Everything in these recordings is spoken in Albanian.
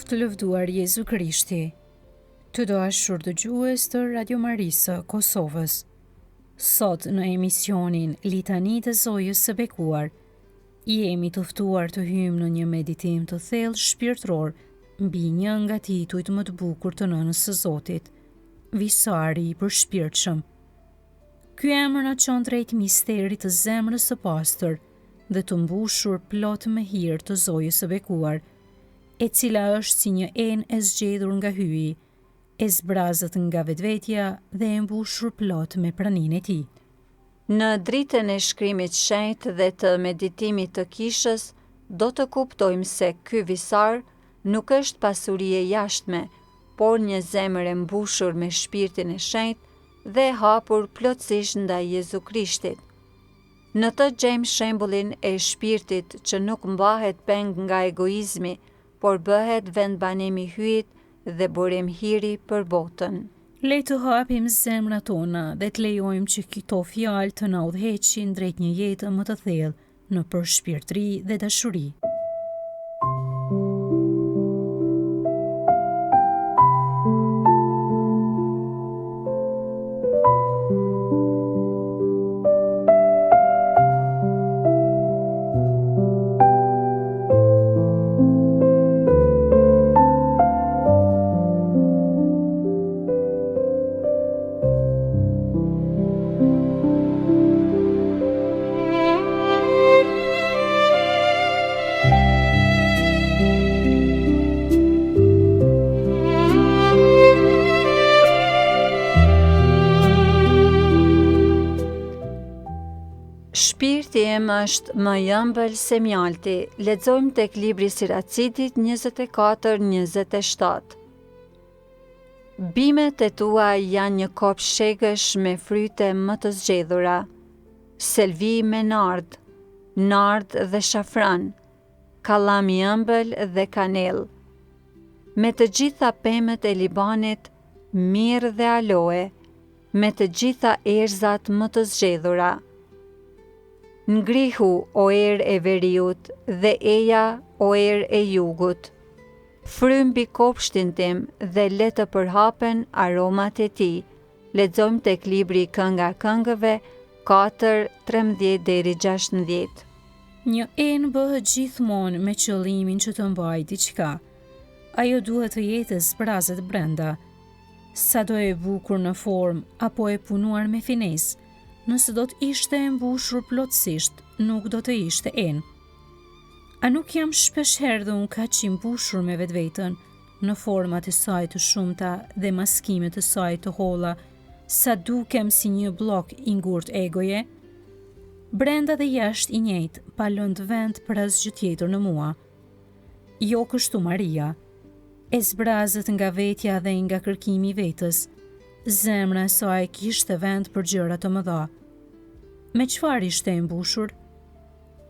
Është lëvduar Jezu Krishti. Të dashur dëgjues të Radio Marisë së Kosovës. Sot në emisionin Litanitë e Zojës së Bekuar, jemi të ftuar të hyjmë në një meditim të thellë shpirtëror mbi një nga titujt më të bukur të Nënës së Zotit, Visari i përshpirtshëm. Ky emër na çon drejt misterit të zemrës së pastër dhe të mbushur plot me hir të Zojës së Bekuar, e cila është si një enë e zgjedhur nga Hyji, e zbrazët nga vetvetja dhe e mbushur plot me praninë e tij. Në dritën e Shkrimit Shenjt dhe të meditimit të Kishës, do të kuptojmë se ky visar nuk është pasuri e jashtme, por një zemër e mbushur me Shpirtin e Shenjt dhe e hapur plotësisht ndaj Jezu Krishtit. Në të gjejmë shembullin e shpirtit që nuk mbahet peng nga egoizmi, por bëhet vendbanim i Hyjit dhe burim hiri për botën. Le të hapim zemrat tona dhe të lejojmë që këto fjalë të na udhëheqin drejt një jete më të thellë në përshpirtëri dhe dashuri. Shpirti im është më i ëmbël se mjalti. Lexojmë tek libri i Siracidit 24 27. Bimët e tua janë një kopsht shegësh me fryte më të zgjedhura, selvi me nard, nard dhe shafran, kallam i ëmbël dhe kanellë. Me të gjitha pemët e Libanit, mirë dhe aloe, me të gjitha erëzat më të zgjedhura. Ngrihu, o erë e veriut, dhe eja, o erë e jugut. Fry mbi kopshtin tim dhe le të përhapen aromat e tij. Lexojmë tek libri Kënga e Këngëve, 4, 13 deri 16. Një enë bëhet gjithmonë me qëllimin që të mbajë diçka. Ajo duhet të jetë e zbrazët brenda. Sado e bukur në formë apo e punuar me finesë, nëse do të ishte e mbushur plotësisht, nuk do të ishte enë. A nuk jam shpeshherë dhe unë kaq i mbushur me vetveten, në format e saj të shumta dhe maskimet e saj të holla, sa dukem si një bllok i ngurtë egoje? Brenda dhe jashtë i njëjtë, pa lënë vend për asgjë tjetër në mua. Jo kështu Maria. E zbrazët nga vetja dhe nga kërkimi i vetes, zemra e saj kishte vend për gjëra të mëdha. Me çfarë ishte e mbushur?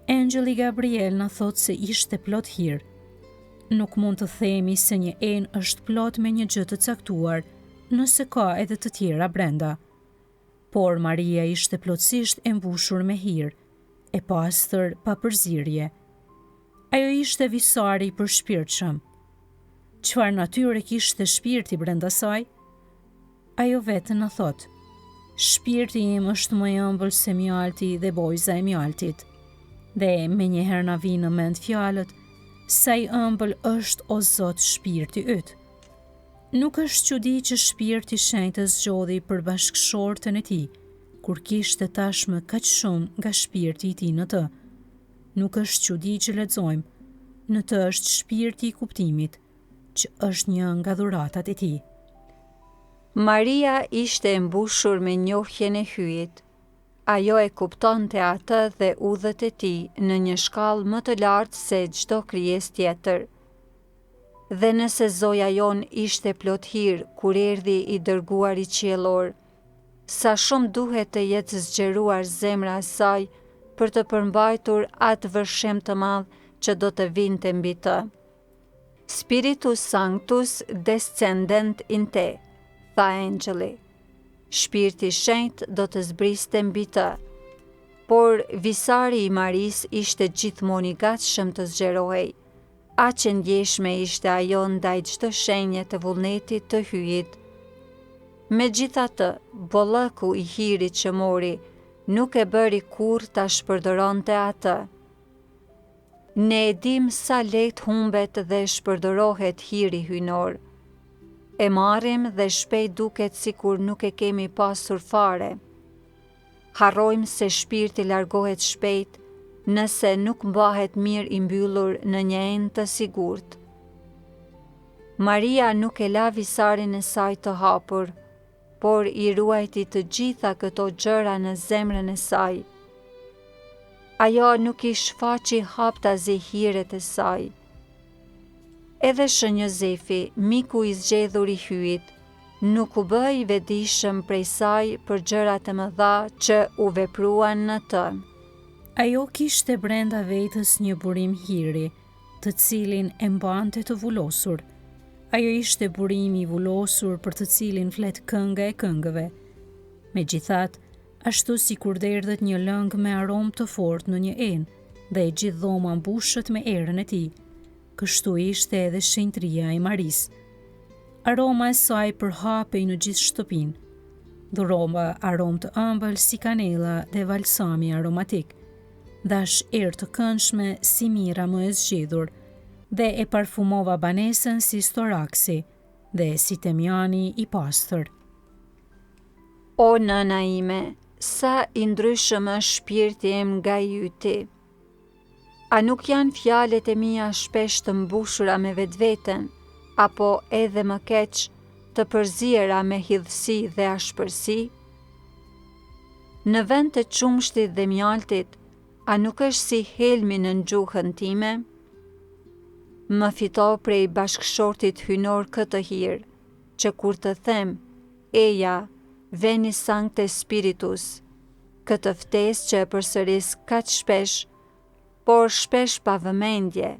Engjëlli Gabriel na thotë se ishte plot hir. Nuk mund të themi se një enë është plot me një gjë të caktuar, nëse ka edhe të tjera brenda. Por Maria ishte plotësisht e mbushur me hir, e pastër pa përzierje. Ajo ishte visari i përshpirtshëm. Çfarë natyre kishte shpirti brenda saj? Ajo vetë na thotë, Shpirti im është më i ëmbël se mjalti dhe bojëza e mjaltit. Dhe menjëherë na vijnë në mend fjalët, sa i ëmbël është o Zot shpirti yt. Nuk është çudi që shpirti i shenjtë e zgjodhi për bashkëshorten e tij, kur kishte tashmë kaq shumë nga shpirti i tij në të. Nuk është çudi që lexojmë, në të është shpirti i kuptimit, që është një nga dhuratat e tij. Maria ishte e mbushur me njohjen e Hyjit. Ajo e kuptonte atë dhe udhët e tij në një shkallë më të lartë se çdo krijesë tjetër. Dhe nëse Zoja jonë ishte plot hir kur erdhi i dërguari qiellor, sa shumë duhet të jetë zgjeruar zemra e saj për të përmbajtur atë vërshim të madh që do të vinte mbi të. Spiritus Sanctus descendet in te, tha engjëlli. Shpirti i Shenjtë do të zbriste mbi të. Por visari i Marisë ishte gjithmonë i gatshëm të zgjerohej. Aq e ndjeshme ishte ajo ndaj çdo shenje të vullnetit të Hyjit. Megjithatë, bollëku i hirit që mori nuk e bëri kurrë ta shpërdoronte atë. Ne e dimë sa lehtë humbet dhe shpërdorohet hiri hyjnor. E marrim dhe shpejt duket sikur nuk e kemi pasur fare. Harrojmë se shpirti largohet shpejt nëse nuk mbahet mirë i mbyllur në një enë të sigurt. Maria nuk e la visarin e saj të hapur, por i ruajti të gjitha këto gjëra në zemrën e saj. Ajo nuk i shfaqi haptazi hiret e saj. Edhe Shën Jozefi, miku i zgjedhur i Hyjit, nuk u bë i vetëdijshëm prej saj për gjërat e mëdha që u vepruan në të. Ajo kishte brenda vetes një burim hiri, të cilin e mbante të vulosur. Ajo ishte burimi i vulosur për të cilin flet kënga e këngëve. Megjithatë, ashtu sikur derdhet një lëng me aromë të fortë në një enë dhe e gjithë dhoma mbushet me erën e tij, kështu ishte edhe shenjtëria e Marisë. Aroma e saj përhapej në gjithë shtëpinë. Dhurova aromë të ëmbël si kanella dhe balsami aromatik. Dhashë erë të këndshme si mira më e zgjedhur dhe e parfumova banesën si storaksi dhe si temjani i pastër. O nëna ime, sa i ndryshëm është shpirti im nga i yti. A nuk janë fjalët e mia shpesh të mbushura me vetveten, apo edhe më keq, të përziera me hidhësi dhe ashpërsi? Në vend të qumështit dhe mjaltit, a nuk është si helmi nën gjuhën time? Më fito prej bashkëshortit hyjnor këtë hir, që kur të them, Eja, veni Sancte Spiritus, këtë ftesë që e përsëris kaq shpesh, por shpesh pa vëmendje,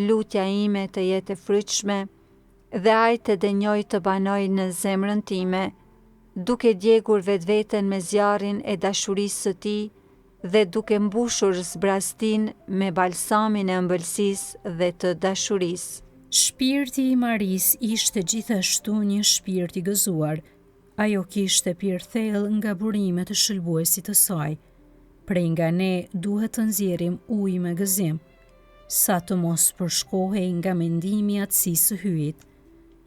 lutja ime të jetë e frytshme dhe ai të denjojë të banojë në zemrën time, duke djegur vetveten me zjarrin e dashurisë së tij dhe duke mbushur zbrazëtinë me balsamin e ëmbëlsisë dhe të dashurisë. Shpirti i Marisë ishte gjithashtu një shpirt i gëzuar. Ajo kishte pirë thellë nga burimet e shëlbuesit të saj. Prej nga ne duhet të nxjerrim ujë me gëzim, sa të mos përshkohej nga mendimi i atësisë së Hyjit,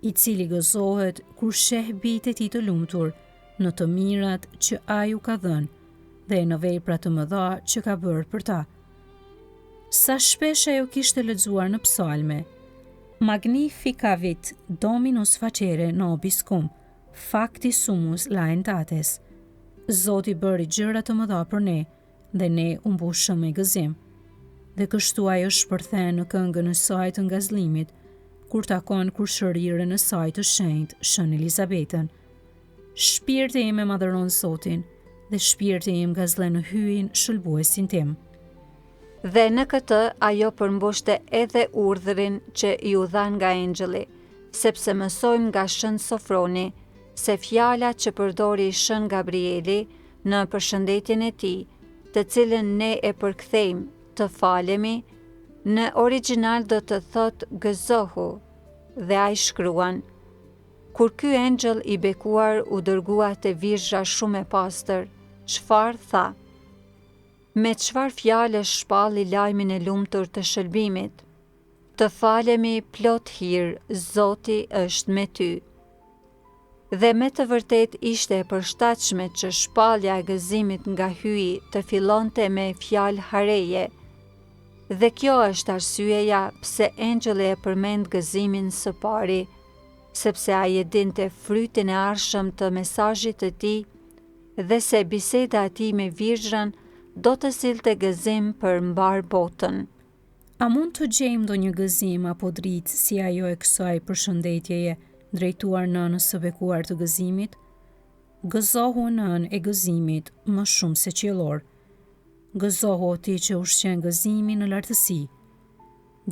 i cili gëzohet kur sheh bijtë e tij të lumtur në të mirat që ai u ka dhënë dhe në vepra të mëdha që ka bërë për ta. Sa shpesh ajo kishte lexuar në psalme, Magnificavit Dominus facere nobis cum facti sumus laetates. Zoti bëri gjëra të mëdha për ne dhe ne u mbushëm me gëzim. Dhe kështu ajo shpërthen në këngën e saj të ngazëllimit, kur takon kushërirën e saj të shenjtë, Shën Elizabetën. Shpirti im e madhëron Zotin dhe shpirti im ngazëllen në Hyjin shëlbuesin tim. Dhe në këtë ajo përmbushte edhe urdhrin që iu dha nga engjëlli, sepse mësojmë nga Shën Sofroni se fjala që përdori Shën Gabrieli në përshëndetjen e tij, të cilën ne e përkthejmë të falemi, në origjinal do të thotë gëzohu, dhe ai shkruan, Kur ky engjëll i bekuar u dërgua te Virgjra shumë e pastër, çfarë tha? Me çfarë fjalësh shpalli lajmin e lumtur të shëlbimit? Të falemi plot hir, Zoti është me ty. Dhe me të vërtetë ishte e përshtatshme që shpallja e gëzimit nga Hyji të fillonte me fjalë hareje. Dhe kjo është arsyeja pse engjëlli e përmend gëzimin së pari. sepse ai e dinte frytin e ardhshëm të mesazhit të tij dhe se biseda e tij me Virgjrën do të sillte gëzim për mbarë botën. A mund të gjejmë ndonjë gëzim apo dritë si ajo e kësaj përshëndetjeje drejtuar nënës së bekuar të gëzimit? Gëzohu nënë e gëzimit më shumë se qiellor. Gëzohu o ti që ushqen gëzimin në lartësi.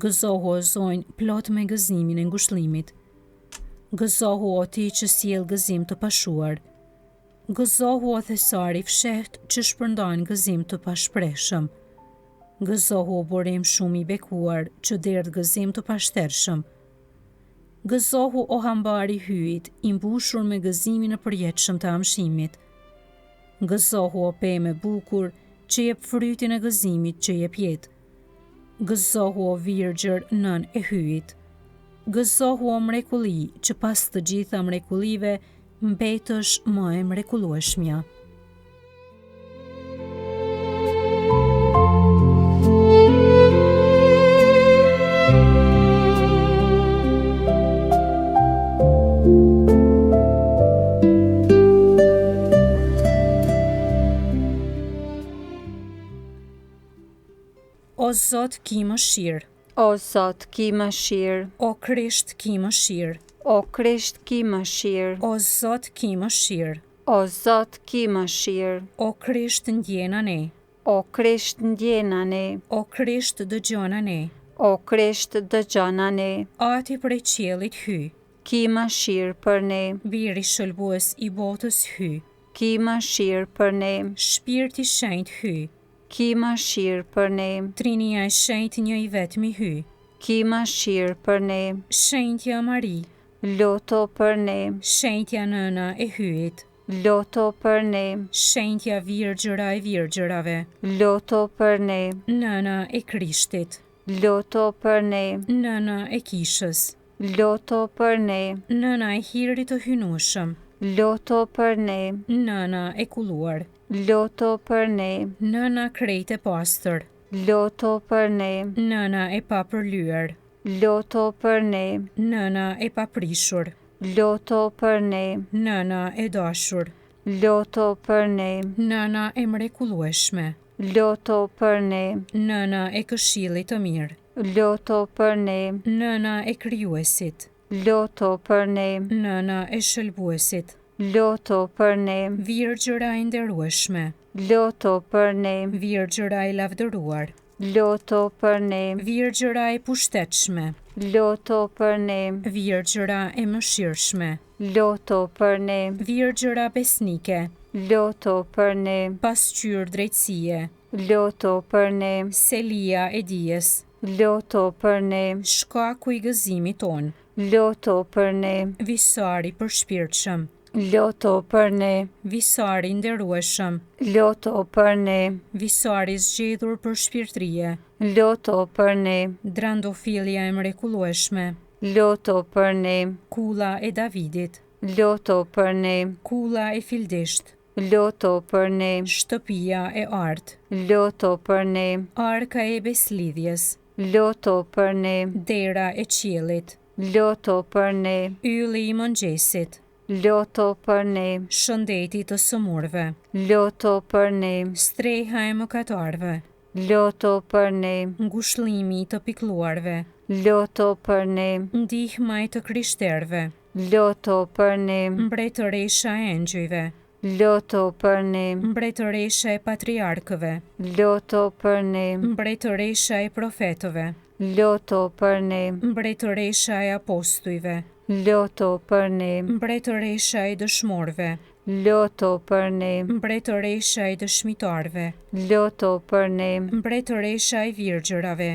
Gëzohu o zonjë plot me gëzimin e ngushëllimit. Gëzohu o ti që sjell gëzim të pashuar. Gëzohu o thesar i fshehtë që shpërndan gëzim të pashprehshëm. Gëzohu o burim shumë i bekuar që derdh gëzim të pashtershëm. Gëzohu o hambar i Hyjit, i mbushur me gëzimin e përjetshëm të amshimit. Gëzohu o pemë e bukur që jep frytin e gëzimit që jep jetë. Gëzohu o virgjër nënë e Hyjit. Gëzohu o mrekulli që pas të gjitha mrekullive mbetesh më e mrekullueshmja. O Zot, ki mëshirë. O Zot, ki mëshirë. O Krisht, ki mëshirë. O Krisht, ki mëshirë. O Zot, ki mëshirë. O Zot, ki mëshirë. O Krisht, ndjena ne. O Krisht, ndjena ne. O Krisht, dëgjona ne. O Krisht, dëgjona ne. Ati prej qiellit Hyj. Ki mëshirë për ne. Biri shëlbues i botës Hyj. Ki mëshirë për ne. Shpirti Shenjt Hyj. Ki mëshirë për ne. Trinia e Shenjtë një i vetmi Hyj. Ki mëshirë për ne. Shenjtja Mari. Lutu për ne. Shenjtja Nëna e Hyjit. Lutu për ne. Shenjtja Virgjëra e Virgjërave. Lutu për ne. Nëna e Krishtit. Lutu për ne. Nëna e Kishës. Lutu për ne. Nëna e Hirit të Hyjnueshëm. Lutu për ne. Nëna e kulluar. Lutu për ne. Nëna krejt e pastër. Lutu për ne. Nëna e papërlyer. Lutu për ne. Nëna e paprishur. Lutu për ne. Nëna e dashur. Lutu për ne. Nëna e mrekullueshme. Lutu për ne. Nëna e këshillit të mirë. Lutu për ne. Nëna e Krijuesit. Lutu për ne. Nëna e Shëlbuesit. Lutu për ne. Virgjëra e nderueshme. Lutu për ne. Virgjëra e lavdëruar. Lutu për ne. Virgjëra e pushtetshme. Lutu për ne. Virgjëra e mëshirshme. Lutu për ne. Virgjëra besnike. Lutu për ne. Pasqyrë drejtësie. Lutu për ne. Selia e dijes. Lutu për ne. Shkaku i gëzimit tonë. Lutu për ne. Visar i përshpirtshëm. Lutu për ne. Visar i nderueshëm. Lutu për ne. Visar i zgjedhur për shpirtërie. Lutu për ne. Drandofilja e mrekullueshme. Lutu për ne. Kulla e Davidit. Lutu për ne. Kulla e fildishtë. Lutu për ne. Shtëpia e artë. Lutu për ne. Arka e beslidhjes. Lutu për ne. Dera e qiellit. Lutu për ne. Ylli i mëngjesit. Lutu për ne. Shëndeti i të sëmurëve. Lutu për ne. Streha e mëkatarëve. Lutu për ne. Ngushëllimi i të pikëlluarve. Lutu për ne. Ndihma e të krishterëve. Lutu për ne. Mbretëresha e engjëjve. Lutu për ne. Mbretëresha e patriarkëve. Lutu për ne. Mbretëresha e profetëve. Lutu për ne. Mbretëresha e apostujve. Lutu për ne. Mbretëresha e dëshmorëve. Lutu për ne. Mbretëresha e dëshmitarëve. Lutu për ne. Mbretëresha e virgjërave.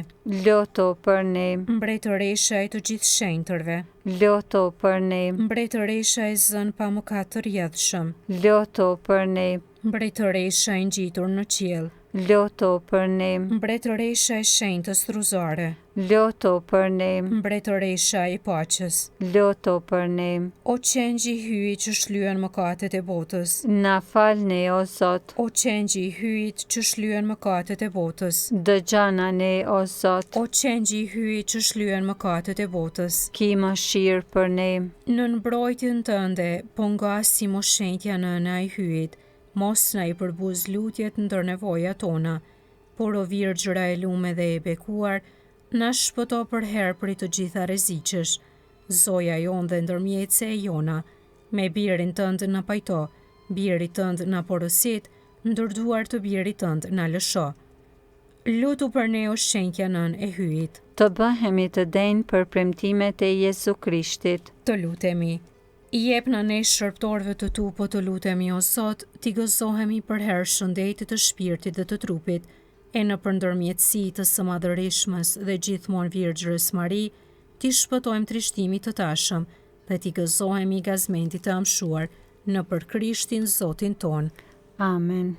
Lutu për ne. Mbretëresha e të gjithë shenjtërve. Lutu për ne. Mbretëresha e zënë pa mëkat të rrjedhshëm. Lutu për ne. Mbretëresha e ngjitur në qiell. Lutu për ne. Mbretëresha e shenjtës rruzare. Lutu për ne. Mbretëresha e paqes. Lutu për ne. O qengj i Hyjit që shlyen mëkatet e botës. Na fal ne o Zot. O qengj i Hyjit që shlyen mëkatet e botës. Dëgjona ne o Zot. O qengj i Hyjit që shlyen mëkatet e botës. Ki mëshirë për ne. Nën mbrojtjen tënde po ngasim o shenjtja nëna e Hyjit, mos na i përbuz lutjet ndër nevojat tona, Por o Virgjëra e lume dhe e bekuar, na shpëto përherë prej të gjitha rreziqesh, Zoja jonë dhe ndërmjetëse e jona, me Birin tënd na pajto, Birit tënd na porosit, ndër duar të Birit tënd na lësho. Lutu për ne o shenjtja nënë e Hyjit. Të bëhemi të denjë për premtimet e Jezu Krishtit. Të lutemi. Jepna ne shërbëtorëve të tu po të lutemi o Zot, t'i gëzohemi përherë shëndetit të shpirtit dhe të trupit. E nëpër ndërmjetësi të së Madhërishmes dhe gjithmonë Virgjërës Mari, t'i shpëtojmë trishtimit të tashëm dhe t'i gëzohemi gazmendit të amshuar nëpër Krishtin Zotin tonë. Amen.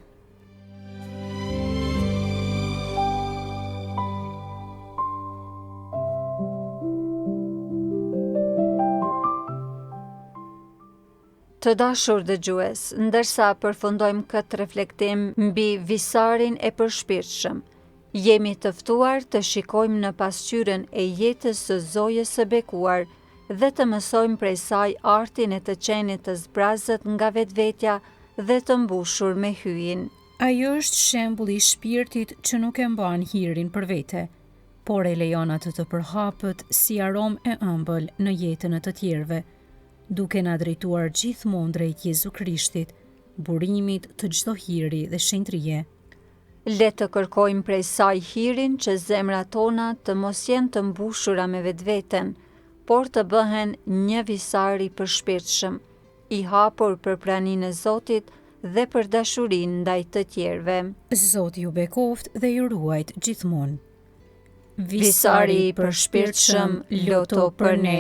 Të dashur dëgjues, ndërsa përfundojmë këtë reflektim mbi visarin e përshpirtshëm, jemi të ftuar të shikojmë në pasqyrën e jetës së Zojës së Bekuar dhe të mësojmë prej saj artin e të qenit të zbrazët nga vetvetja dhe të mbushur me Hyjin. Ajo është shembulli i shpirtit që nuk e mban hirin për vete, por e lejon atë të përhapet si aromë e ëmbël në jetën e të tjerëve, duke na drejtuar gjithmonë drejt Jezu Krishtit, burimit të çdo hiri dhe shenjtërie. Le të kërkojmë prej saj hirin që zemrat tona të mos jenë të mbushura me vetveten, por të bëhen një visar i përshpirtshëm, i hapur për praninë e Zotit dhe për dashurinë ndaj të tjerëve. Zoti ju bekoftë dhe ju ruajtë gjithmonë. Visari i përshpirtshëm, lutu për ne.